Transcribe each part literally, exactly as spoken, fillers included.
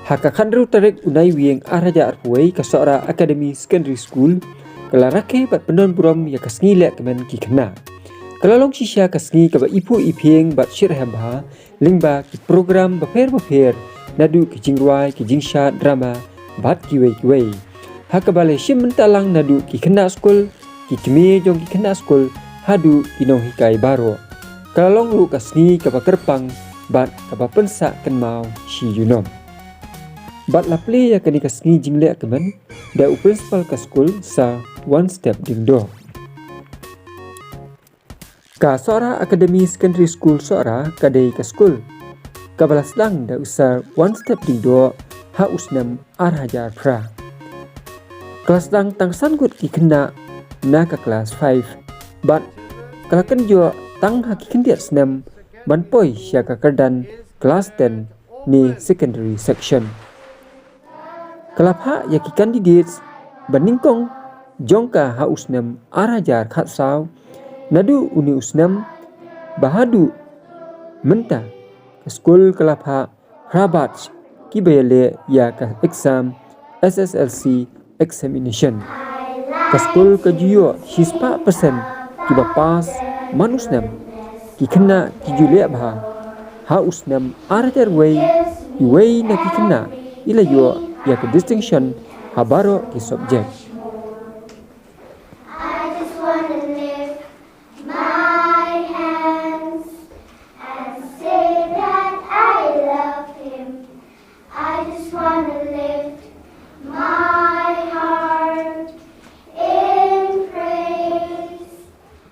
Ha ka khathynriew tarik u Naiwieng ar hajar arphew wei, ka Sohra Academy Secondary School ka la rakhe bad pyndonburom ïa ka sngi lehkmen ki khynnah. Ka la long shisha ka sngi kaba iphuh iphieng bad shitrhem bha lyngba ki program bapher bapher, naduh ki jingrwai, ki jingshad drama bad kiwei kiwei. Ha kaba la shim bynta lang naduh ki khynnah skul, ki kmie jong ki khynnah skul haduh ki nonghikai baroh. Ka la long ruh ka sngi kaba kyrpang bad kaba pynsah kynmaw shi junom. Bad la plie ïa kane ka sngi jinglehkmen da u principal ka skul, Sir One Step Diengdoh. Ka Sohra Academy Secondary School Sohra ka dei ka skul kaba la sdang da u Sir One Step Diengdoh ha u snem ar hajar phra. Ka la sdang tang san ngut ki khynnah na ka klas five bad ka la kynjoh tang ha ki khyndiat snem ban poi sha ka kyrdan klas ten ne secondary section. Ka la phah ïa ki candidates ba nyngkong jong ka ha u snem ar hajar khatsaw. Naduh une u snem bad haduh mynta, ka skul ka la phah phra batch kiba ïaleh ïa ka exam S S L C examination. Ka skul ka ju ïoh shispah percent kiba pass man u snem. Ki khynnah ki ju leh bha. Ha u snem ar hajar wei, iwei na ki khynnah i la ïoh ïa ka distinction ha baroh ki subject. I just wanna lift my hands and say that I love him. I just wanna lift my heart in praise.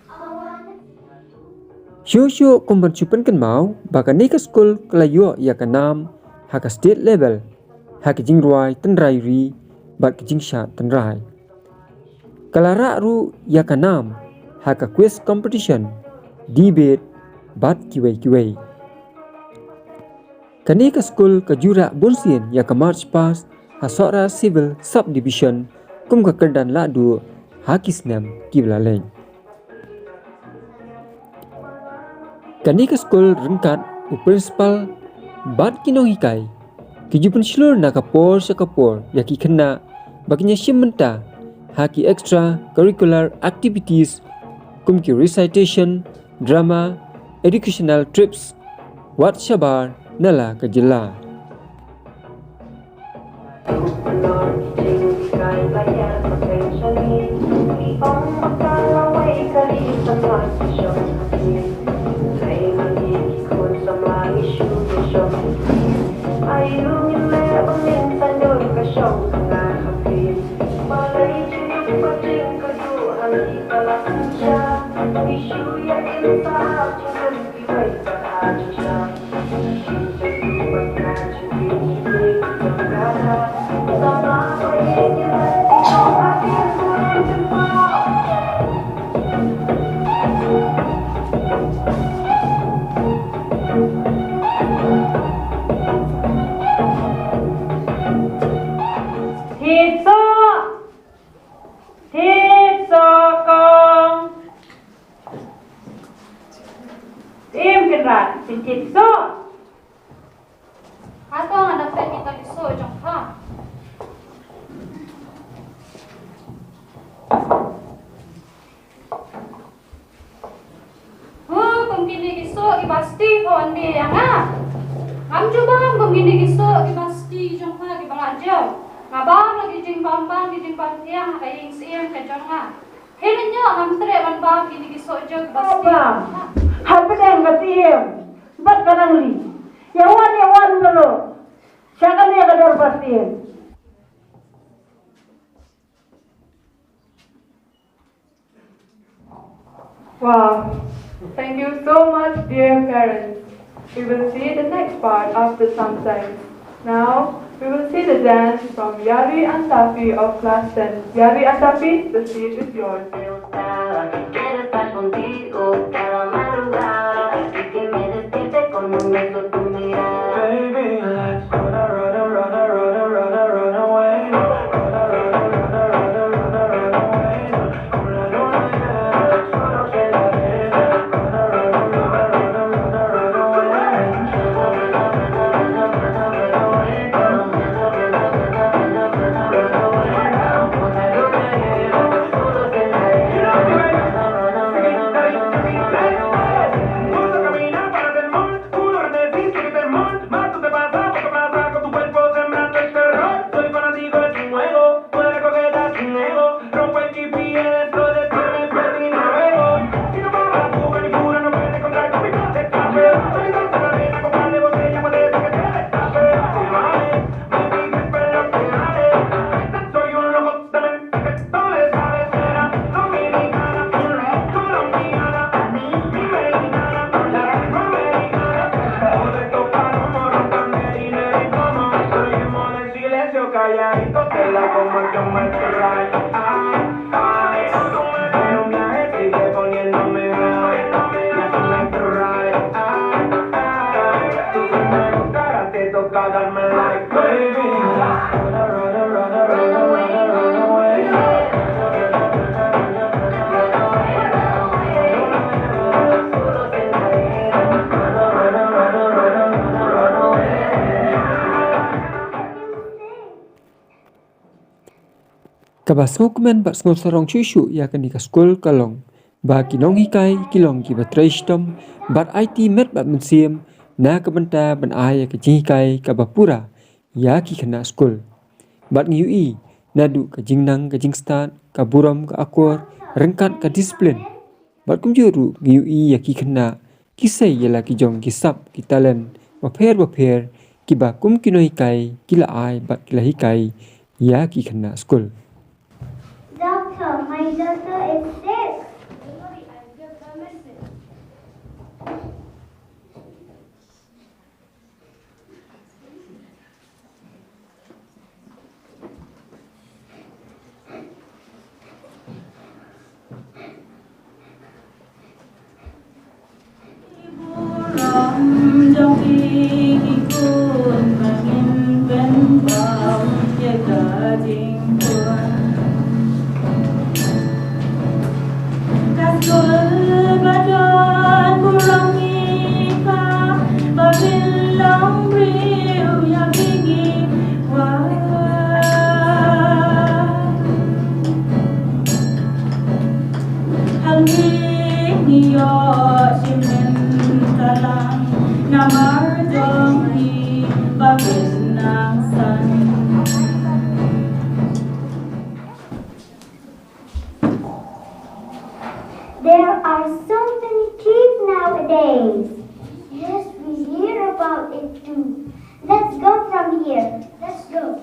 I wanna Shuh shuh kum ban shu pynkynmaw ba kane ka skul ka la ïoh ïa ka nam ha ka state level ha ka jingrwai tynrai ri bad ka jingshad tynrai. Ka la rah ruh ïa ka nam ha ka quiz competition, debate bad kiwei kiwei. Kane ka skul ka ju rah bunsien ïa ka March Past ha Sohra Civil Subdivision kum ka kyrdan lahduh ha ki snem kiba la leit. Kane ka skul ryngkat u principal bad ki nonghikai ki ju pynshlur na ka por sha ka por ïa ki khynnah ba kin ïa shim bynta ha ki extra curricular activities kum ki recitation, drama, educational trips wat shabar na la ka jylla. Thied soh! Thied soh kong! Im Kynrad, phin thied soh! Hato nga dang peit kita ki soh jong pha? Huh, kum kine ki soh kiba sti pha wan die ïa nga. Ngam ju bam kum kine ki soh kiba sti jong pha kiba la jia. Nga bam la ki jingbam bam ki jingbam thiang ha ka ïing syiem ka jong nga. Hynñiew ngam treh ban bam kine ki soh jong kiba sti. Bam. Hapdeng ka syiem bad ka nangli. Ïa wan, ïa wan balo. Sha kane ka dorbar syiem. Wow. Thank you so much, dear parents. We will see the next part after some time. Now, we will see the dance from Yari and Taffy of class ten. Yari and Taffy, the stage is yours. Kaba sngewkmen bad sngewsarong shuh shuh ïa kane ka skul ka long ba ki nonghikai ki long kiba trei shitom bad aiti met bad mynsiem na ka bynta ban ai ïa ka jinghikai kaba pura ïa ki khynnah skul. Bad ngi ïohi naduh ka jingnang ka jingstad, ka burom ka akor, ryngkat ka disiplin. Bad kumjuh ruh ngi ïohi ïa ki khynnah ki sei ïa la ki jong ki sap ki talent bapher bapher kiba kum ki nonghikai ki la ai bad ki la hikai ïa ki khynnah skul. Doctor, my daughter is sick. There are so many thieves nowadays. Yes, we hear about it too. Let's go from here. Let's go.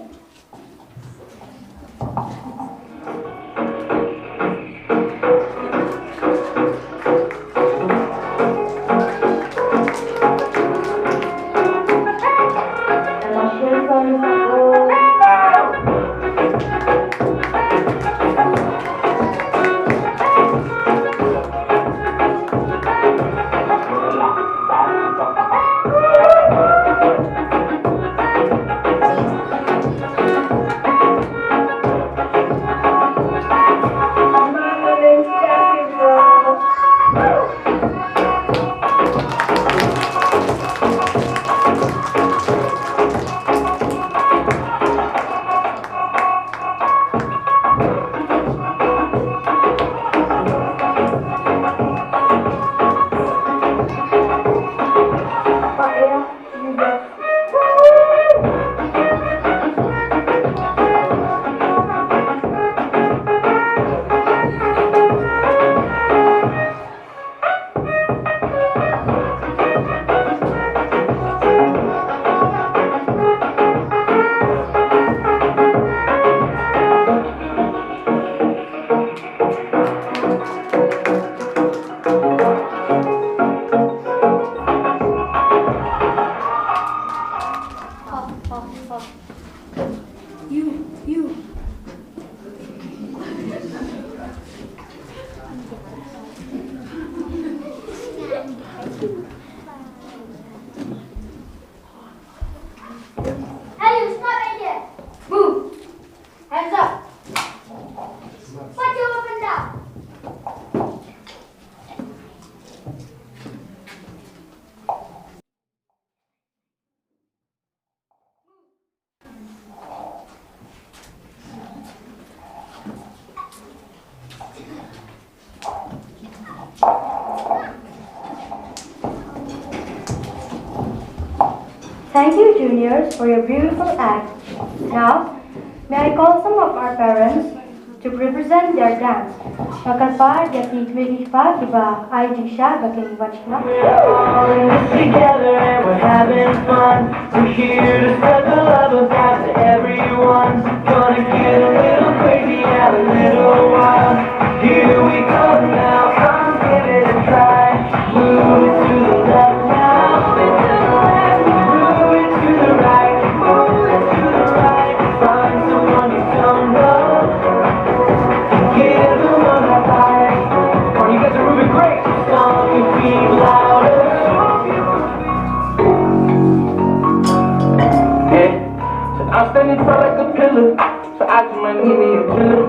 Hey, you stop right there. Move. Hands up. Put your weapon down. Thank you, juniors, for your beautiful act. Now, may I call some of our parents to represent their dance? Ba kyrpad ïa ki kmie ki kpa kiba ai jingshisha ba kin wan shna. We're all in this together and we're having fun. We're here to spread the love of God to everyone. Gonna get a little crazy and a little wild. Here we come now, come give it a try. Move it to the left now. Move it to the right. Move it to the right. Find someone you don't know. Give them a high five. Come on, you guys are moving great. Song can be louder. Hey, so I'm standing tall like a pillar. So I just might need me a pillar.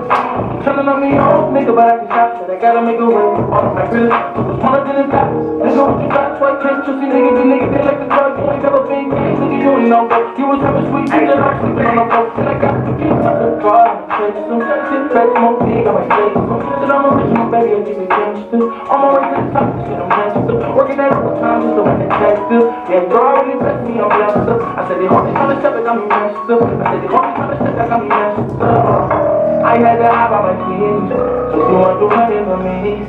Telling on me, oh, nigga, but I can stop, but I gotta make a way off my pillow. Smaller than a dot, nigga, what you got? White tennis, you see, nigga, be nigga, they like the drug, you ain't never been gang, nigga, you ain't know, but you was having sweet, you just like sleeping on the floor, and I got to get out the car, I'm chasing, sit back, smoke weed, I'm a gangster, sit on my bitch, my baby, and give me gangster, on my way to the top, shit, I'm gangster, working at overtime, just to win the taxes, yeah, bro, I really bless me, I'm blessed, I said, they hold me, trying to step it, I'm messed up, I said, they hold me, trying to step it, I'm messed up, I had to hide by my kids, so you want to run in for me.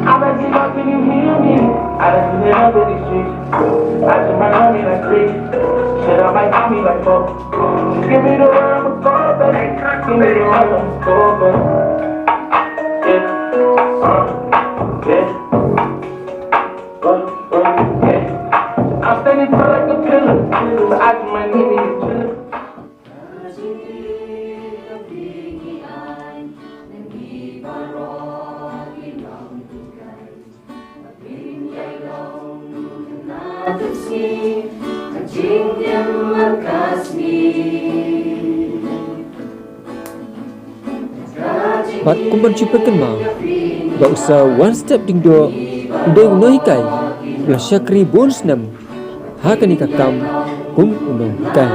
I bet you God, can you hear me? I done seen it up in these streets. I just might call me like three. Shit, I might call me like four. Just give me the word, I'ma go, baby. Give me the word, I'ma go, baby. Yeah, uh, yeah. Uh, uh, yeah. I'm standing tall like a pillar. So I just might need me a pillar. Bad kum ban shu pyrkhat ma ba u Sir One Step Diengdoh u dei u nonghikai ba la shakri bun snem ha kane ka kam kum u nonghikai.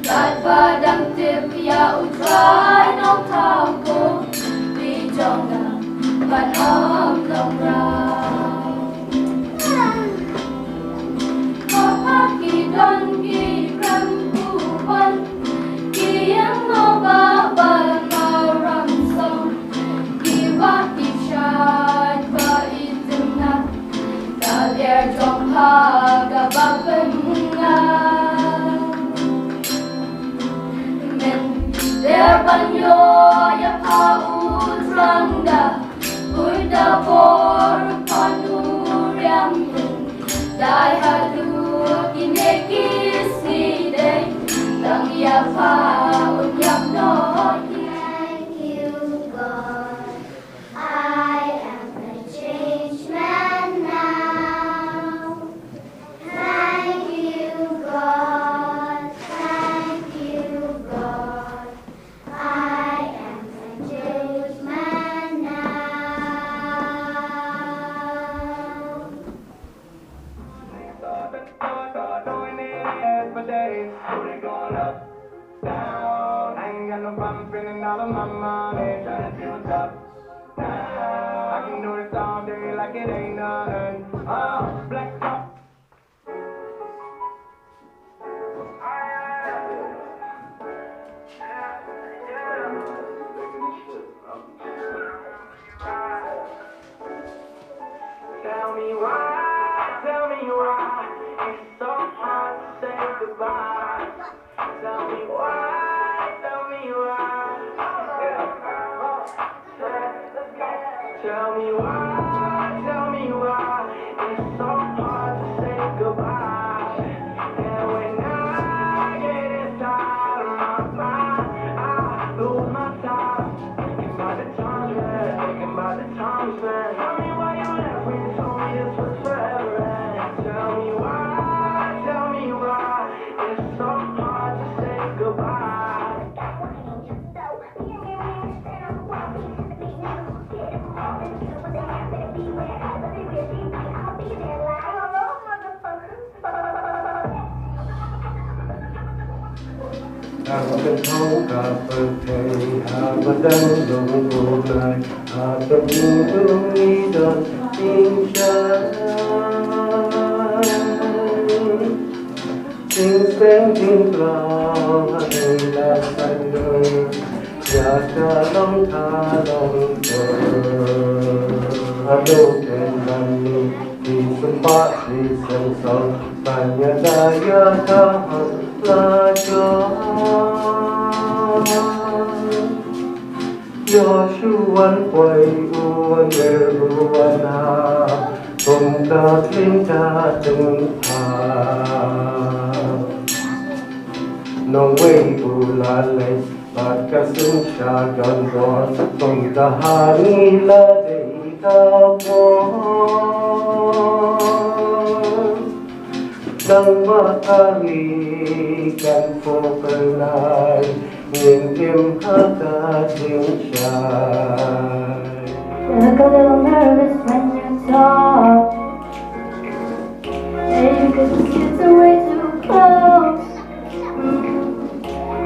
Katba dang tip ïa U Trai Nongthaw ko, phi jong nga ban ym long raw. Haba ki don ki rem u ban, ki ïeng mawbah ban mawram song, ki bah ki shait ba itynnat. Ka ler jong pha kaba pynngam. Men ler ban ïoh ïa pha U Trai, da pui da bor pha nu riam. Dei haduh kine ki sngi dei tang ïa pha un ïap noh. Thank you, God. I am a changed man now. Thank you, God. Thank you, God. I am a changed man now. I ain't got no problem spending all of my money trying to see what's up. I can do this all day like it ain't nothing. Oh, black top. Tell me why, tell me why it's so hard to say goodbye. Tell me why, tell me why. Yeah. Tell me why, tell me why Ka ka thong ka pyrthei ha ba dang long u nai, ha ka bynta jong ngi don jingshai. Jingsteng jingpynlong ha dei la sandong, ïa ka long ka long to. Haduh kyndan ni, ki sympat ki sengsong, tang ïada ïa ka hok la jong. Ïoh shu wan poi u wan wer u wan ha, kum ka khlieh ka tyngkha. Nongwei u la leit bad ka sien sha don bor, kum ka ha ngi la dei ka bor. Nangma kali kan pyrnai, ngin im ha ka jingshai. Look a little nervous when you talk. Maybe 'cause the seats are way too close. Mm.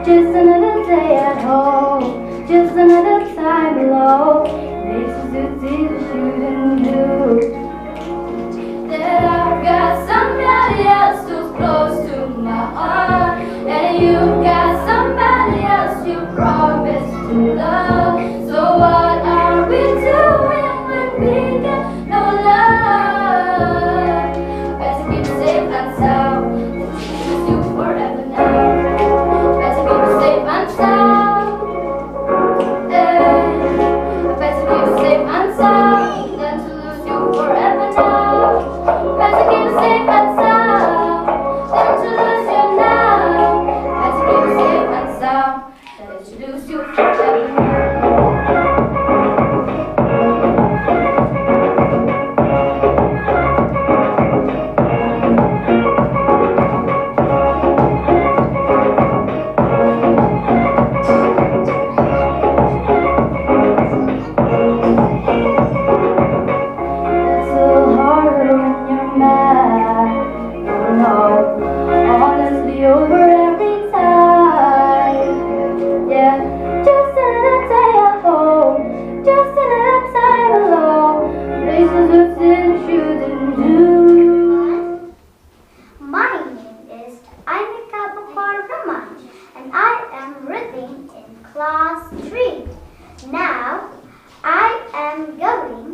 Just another day at home, just another time alone. Makes you see the shouldn't do. That I've got somebody else who's close to my heart, and you've got somebody else you promised to love. So what are we doing when we get no love? Better keep safe and sound. Choose you forever now. Better keep safe and sound. Hey, better keep safe and sound than to lose you forever now. Better keep safe and sound than to lose you now. Better keep safe and sound than to lose you forever now. It's so hard when you're mad. Oh no, honestly, over every time. Yeah, just another day at home, just another time alone. Places you shouldn't do. My name is Aimika Bakor Raman, and I am reading in class three. Now, I am going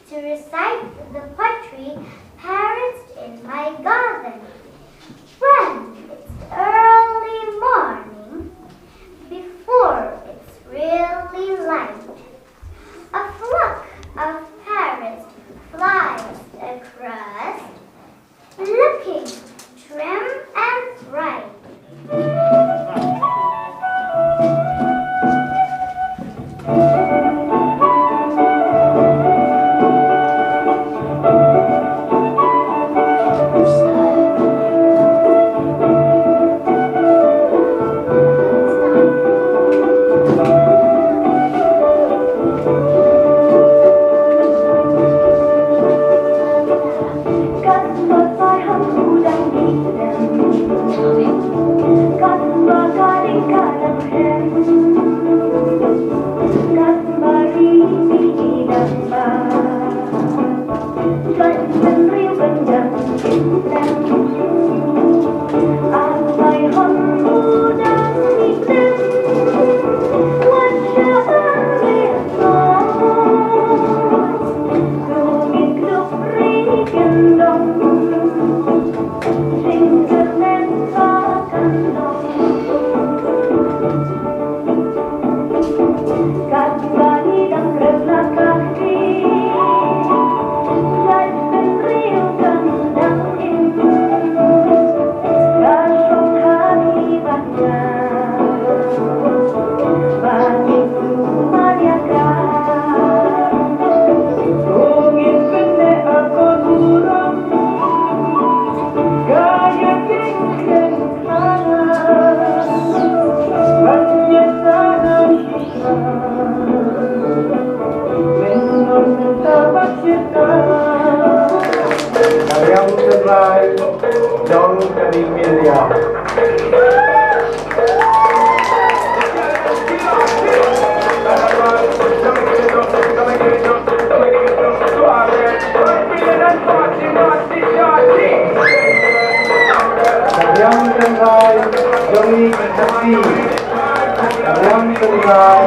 to recite the poetry Parrots in My Garden. When it's early morning, before it's really light, a flock of parrots flies across, looking trim and bright. Ka riam tynrai jong ka ri India. Jam tynrai jong ngi ki Khasi. Jam tynrai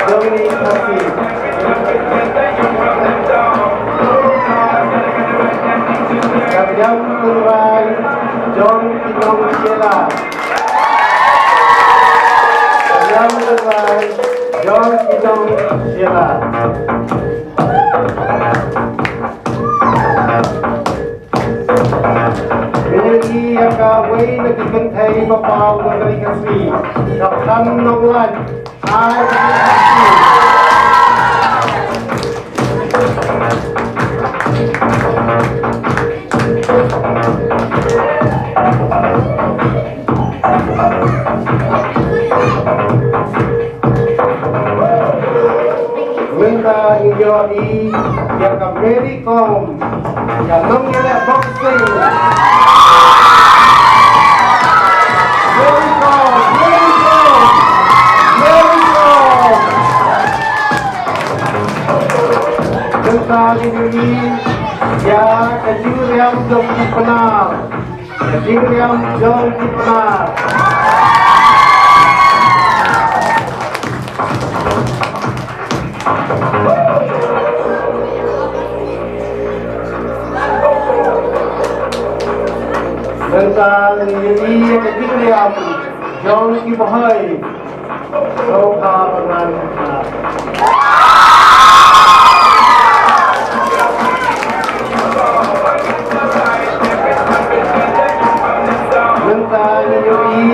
jong ngi ki Khasi. Jam tynrai jong ki nong Shella. Jam tynrai jong ki nong Shella. Ngi ïohi ïa kawei na ki kynthei ba paw na ka ri Khasi, ka Khan Nonglait. Ai, mynta ngi ïohi ïa ka Mary Kom, ka nongïaleh boxing. Mary Kom, Mary Kom, Mary Kom. Mynta ngi ïohi ïa ka jingriam jong ki Pnar. Ka jingriam jong ki Pnar. Mynta ngi ïohi ïa ka jingriam jong ki Bhoi. Sngewbha ban wan. Mynta ngi ïohi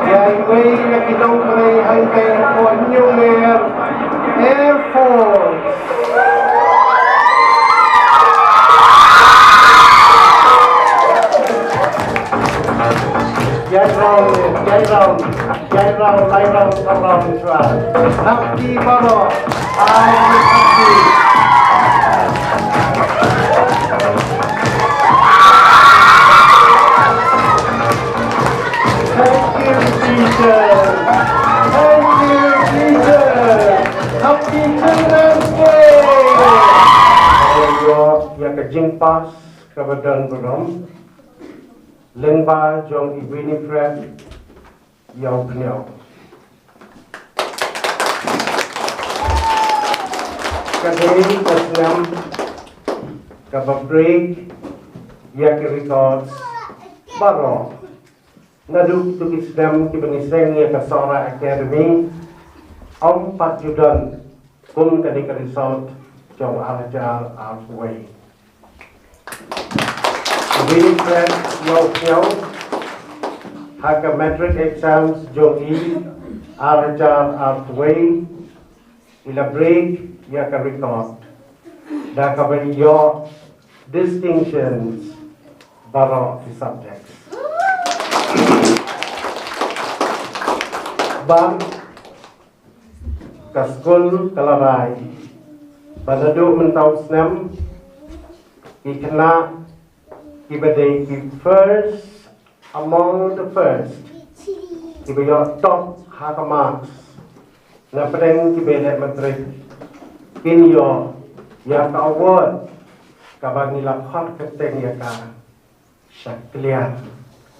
ïa iwei na ki nongtrei hangtei hapoh Hynñiewmer Air Force. Ïai round, ïai round, ïai round, lai round, saw round shuwa. Hap ki baroh. Ai, hap ki. Thank you, teacher. Thank you, teacher. Happy Children's Day. Ïa ka jingpass kaba don burom. Lyngba jong i Winifred Ïawkhñiaw. Ka dei ka snem kaba break ïa ki records baroh. Naduh tu ki snem kiba ngi seng ïa ka Sohra Academy, ym pat ju don kum kane ka result jong ar hajar arphew wei. Winifred Ïawkhñiaw ha ka matric exams jong i ar hajar arphew wei, i la break ïa ka record da kaba i ïoh distinctions baroh ki subjects. Bad ka skul ka la rai ba naduh mynta u snem ki khynnah kiba dei ki first among the first, kiba ïoh top ha ka marks na pdeng kiba leh matric, kin ïoh ïa ka award kaba ngi la khot kyrteng ïa ka Shakliar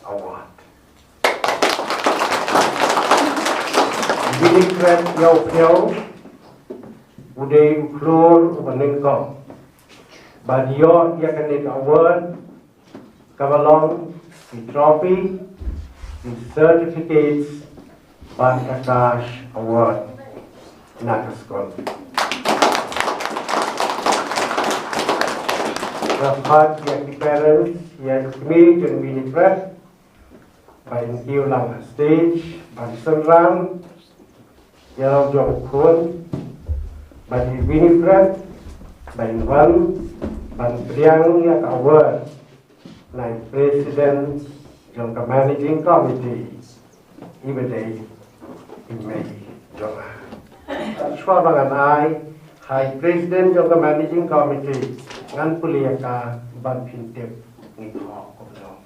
Award. Winifred Ïawkhñiaw u dei u khlur uba nyngkong ba ïoh ïa kane ka award, kaba long ki trophy, ki certificates bad ka cash award na ka skul. Nga khot ïa ki parents ïa ki kmie jong Winifred ba in kiew lang ha stage ban synran ïa la u jong u khun, ba i Winifred ba in wan ban pdiang ïa ka award na i president jong ka managing committee, iba dei i mei jong nga. Shuwa ba ngan ai ha i president jong ka managing committee, ngan pule ïa ka ban pyntip ngi thoh kumno.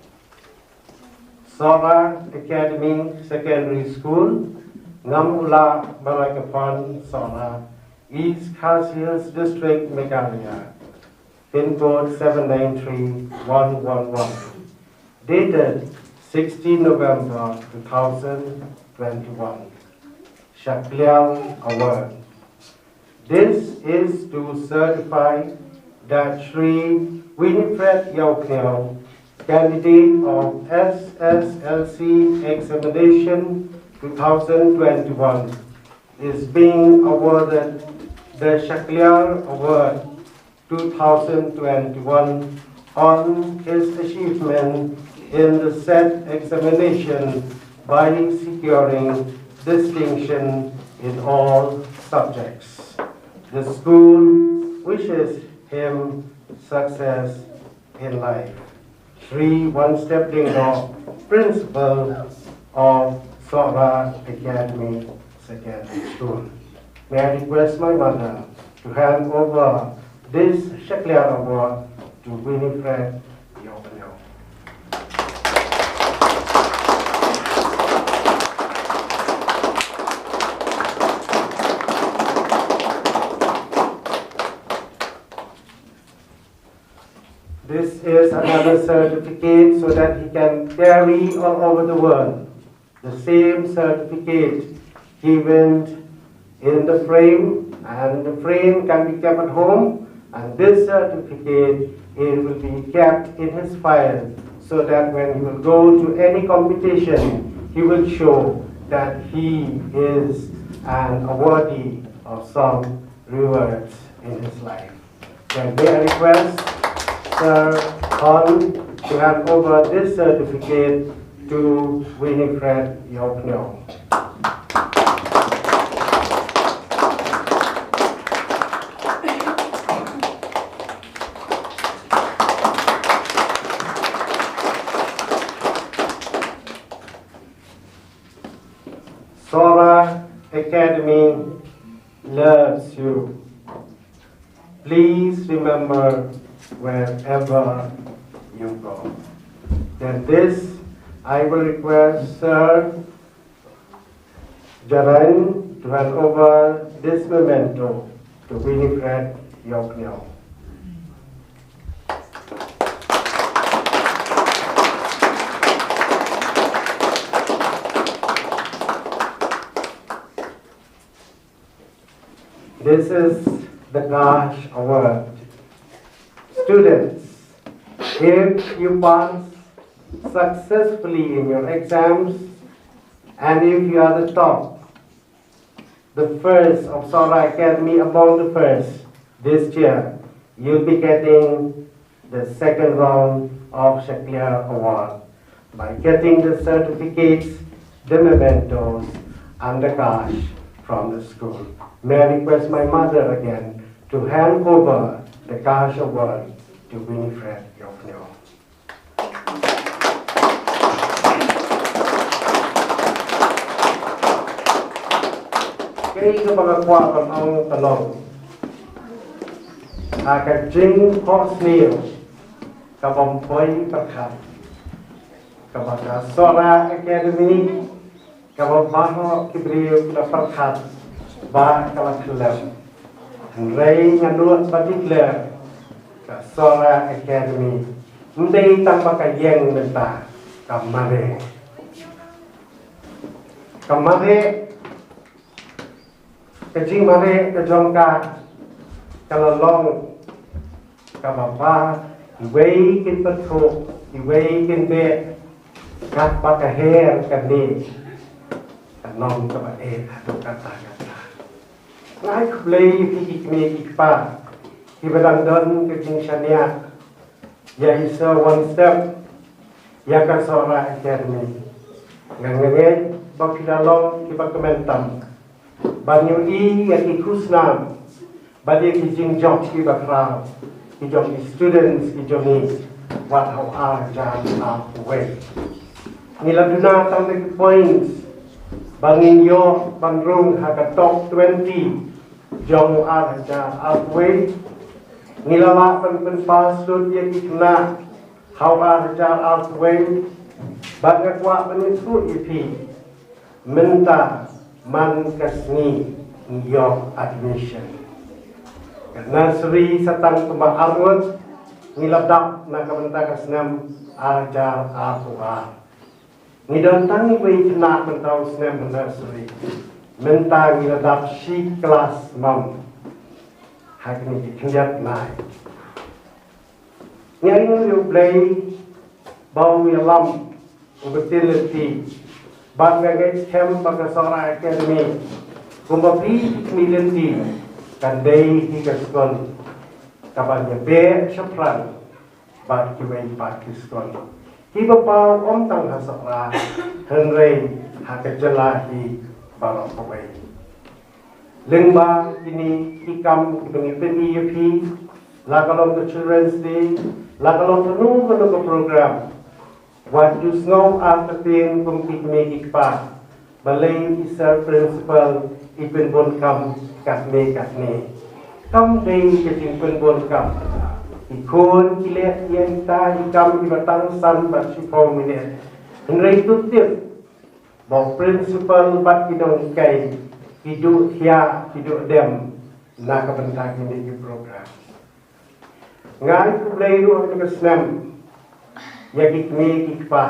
Sohra Academy Secondary School, Ngam U Lah, Mawlai Kaphon, Sohra, East Khasi Hills District, Meghalaya. Pin code seven nine three one one one. Dated sixteen November two thousand twenty-one. Shakliar Award. This is to certify that Shri Winifred Yawkneo, candidate of S S L C examination two thousand twenty-one, is being awarded the Shakliar Award two thousand twenty-one on his achievement in the said examination by securing distinction in all subjects. The school wishes him success in life. Shri One Step Lyngdoh, Principal of Sohra Academy Secondary School. May I request my mother to hand over this Shakliar Award to Winifred Yawkneo. This is another certificate so that he can carry all over the world the same certificate given in the frame, and the frame can be kept at home, and this certificate, it will be kept in his file so that when he will go to any competition, he will show that he is an awardee of some rewards in his life. Then may I request Sir Hon to hand over this certificate to Winifred Yawkneo. Sohra Academy loves you. Please remember wherever you go. Then this, I will request Sir Jarain to hand over this memento to Winifred Yawkneo. This is the Kash Award. Students, if you pass successfully in your exams and if you are the top, the first of Sohra Academy among the first this year, you'll be getting the second round of Shakliar Award by getting the certificates, the mementos, and the cash from the school. May I request my mother again to hand over the cash award to Winifred Yawkneo. Kaei kaba nga kwah ban ong ka long, ha ka jingphohsniew kaba ym poi pyrkhat, kaba ka Sohra Academy, kaba baroh ki briew ki la pyrkhat ba ka la khyllem. Hynrei nga nud ban declare ka Sohra Academy ym dei tang ba ka ïeng mynta, ka mareh. Ka mareh, ka jingmareh ka jong ka, ka la long kaba ba iwei kin pyrthuh, iwei kin beh, katba ka her kane ka long kaba eh haduh katta katta. Nga ai khublei ïa phi ki kmie ki kpa kiba dang don ka jingshaniah ïa i Sir One Step, ïa ka Sohra Academy. Nga ngeit ba phi la long kiba kmen tam ban ïohi ïa ki khusnam bad ïa ki jingjop kiba khraw ki jong ki students ki jong ngi wat ha u ar hajar arphew wei. Ngi la duna tang da ki points ba ngin ïoh ban rung ha ka top twenty jong u ar hajar arphew wei. Ngi la lah ban pynpass lut ïa ki khynnah ha u ar hajar arphew wei. Bad nga kwah ban ïathuh ïa phi, mynta man ka sngi ngi ïoh admission. Ka nursery sa tang kumba arngut, ngi la dap na ka bynta ka snem ar hajar arphew ar. Ngi don tang iwei i khynnah mynta u snem ha nursery. Mynta ngi la dap shi klas mam ha kine ki khyndiat bnai. Ngi ainguh ïa U Blei ba u ïalam, u ba tin lynti. Bad nga ngeit skhem ba ka Sohra Academy, kumba phi ki kmie lynti, kan dei hi ka skul kaban ïabeh shaphrang bad kiwei pat ki skul kiba paw ym tang ha Sohra hynrei ha ka jylla hi baroh kawei. Lyngba kine ki kam kiba ngi pyni ïa phi, la ka long ka Children's Day, la ka long kano kano ka program, wat ju sngew artatien kum ki kmie ki kpa. Balei i sir principal i pynbun kam katne katne? Kam dei ka jingpynbun kam. I khun ki leh ïa kita i kam kiba tang san bad shiphew minit. Hynrei to tip ba u principal bad ki nonghikai ki duh thiah ki duh dem na ka bynta kine ki program. Nga ai khublei ruh ha kane ka snem ïa ki kmie ki kpa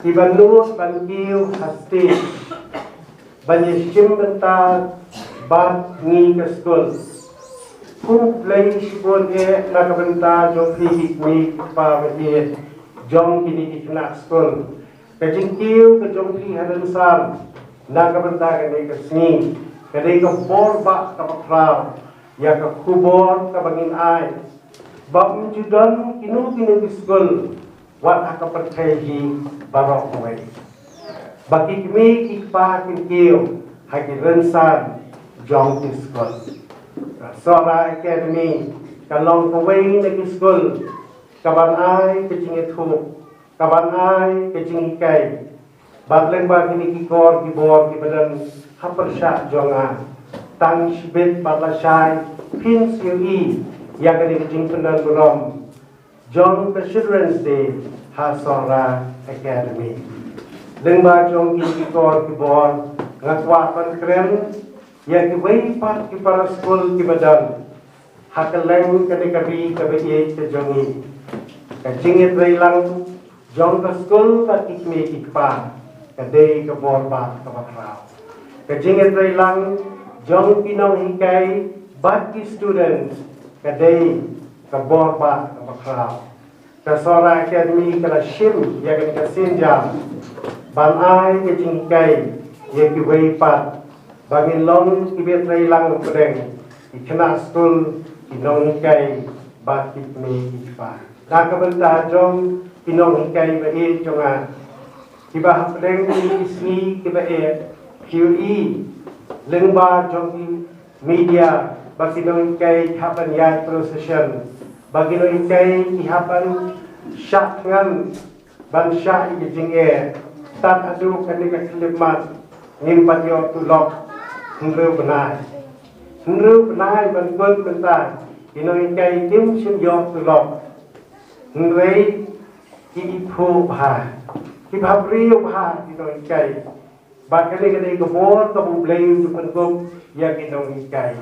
kiba nud ban kiew ha stage ban ïashim bynta bad ngi ka skul. Khublei shibun eh na ka bynta jong phi ki kmie ki kpa ba ïeit jong kine ki khynnah skul. Ka jingkiew ka jong phi ha rynsan na ka bynta kane ka sngi ka dei ka bor bah kaba khraw ïa ka khubor kaba ngin ai. Ba ym ju don kino kino ki skul wat ha ka pyrthei hi baroh kawei ba ki kmie ki kpa kin kiew ha ki rynsan jong ki skul. Ka Sohra Academy ka long kawei na ki skul kaban ai ka jingïathuh, kaban ai ka jinghikai. Bad lyngba kine ki kor ki bor kiba don ha pyrshah jong nga, tang shibit bad lashai phin sa ïohi ïa kane ka jingpyndonburom jong ka Children's Day ha Sohra Academy. Lyngba jong kine ki kor ki bor nga kwah ban kren ïa kiwei pat ki para skul kiba don ha kylleng kane ka ri kaba ïeit ka jong ngi. Ka jingïatreilang jong ka skul bad ki kmie ki kpa ka dei ka bor bah kaba khraw. Ka jingïatreilang jong ki nonghikai bad ki student ka dei ka bor bah kaba khraw. Ka Sohra Academy ka la shim ïa kane ka sienjam ban ai ka jinghikai ïa kiwei pat ba ngin long kiba ïatreilang hapdeng ki khynnah skul, ki nonghikai bad ki kmie ki kpa. Na ka bynta jong ki nonghikai ba ïeit jong nga kiba hapdeng ki sngi kiba ïeit ki ïohi lyngba jong ki media ba ki nonghikai ki hap ban ïaid procession, ba ki nonghikai ki hap ban shah thngan ban shah ïa ki jingeh. Tad haduh kane ka khyllipmat ngim pat ïoh tulop hynriew bnai. Hynriew bnai ban kut mynta ki nonghikai kim shym ïoh tulop. Hynrei ki iphuh bha, ki bhabriew bha ki nonghikai. Bad kane ka dei ka bor kaba U Blei u ju pynkup ïa ki nonghikai.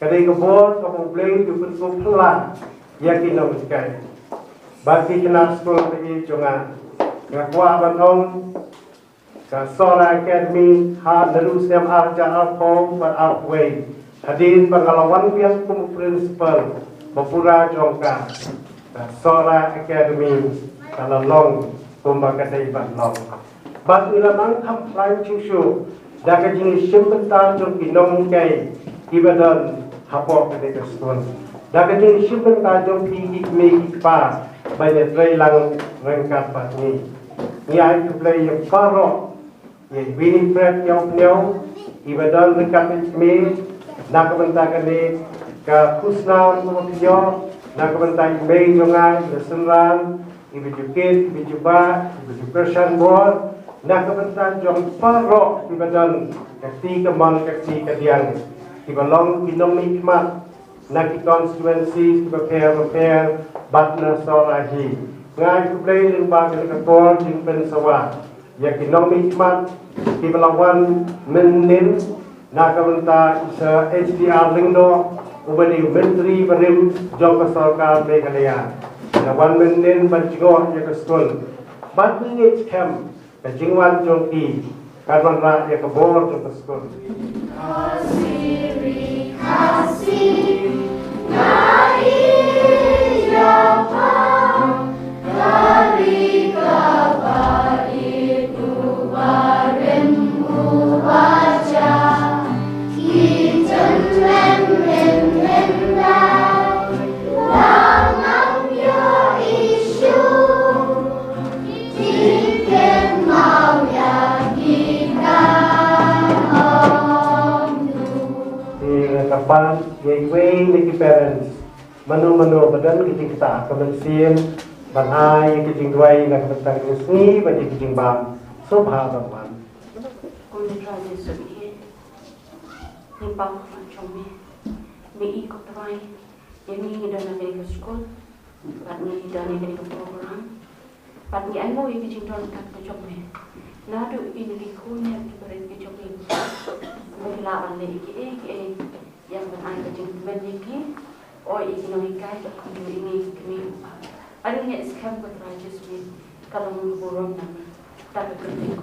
Ka dei ka bor kaba U Blei u ju pynkup phylla ïa ki nonghikai. Bad ki khynnah skul ba ïeit jong nga, nga kwah ban ong ka Sohra Academy ha naduh snem ar hajar arphew bad arphew wei, hadien ba nga la wan biang kum u principal ba pura jong ka, ka Sohra Academy ka la long kumba ka dei ban long. Bad ngi la nang kham khlaiñ shuh shuh da ka jingïashim bynta jong ki nonghikai kiba don hapoh kane ka skul, da ka jingïashim bynta jong phi ki kmie ki kpa ba ïatreilang ryngkat bad ngi. Ngi ai khublei ïa baroh, ïa i Winifred Ïawphniaw iba don ryngkat bad i kmie na ka bynta kane ka khusnam kaba phi ïoh, na ka bynta i mei jong nga iba synran, iba ju kit, iba ju bah, iba ju kyrshan bor, na ka bynta jong baroh kiba don ka kti kamon ka kti kadiang, kiba long ki nongmihkhmat na ki constituencies kiba pher bapher bad na Sohra hi. Nga ai khublei lyngba kane ka kor jingpynsawa ïa ki nongmihkhmat kiba la wan mynnin na ka bynta i Sir H D R Lyngdoh uba dei u Myntri barim jong ka Sorkar Meghalaya. La wan mynnin ban jngoh ïa ka skul. Bad ngi ngeit skhem ka jingwan jong ki kan wanrah ïa ka bor jong ka skul. Te nga kyrpad ïa iwei na ki parents, mano mano ba don ka jingktah ka mynsiem ban ai ïa ka jingduwai na ka bynta ka sngi bad ïa ka jingbam, sngewbha ban wan. Kum u Trai Jisu ngi ïeit, ngi pang ha jong me. Me i ko Trai, ïa ngi ngi don ha kane ka skul bad ngi don ha kane ka program. Bad ngi ainguh ïa ki jingdonkam ka jong me. Naduh ïa ki khun ïa ki barit ki jong me, me la ban leh ïa kiei kiei ïa ban ai ka jingkmen ïa ki. Oi ïa ki nonghikai bad kumjuh ïa ngi ki kmie. Bad ngi ngeit skhem ko Trai Jisu, ka long ka burom na me. Da ka kyrteng ko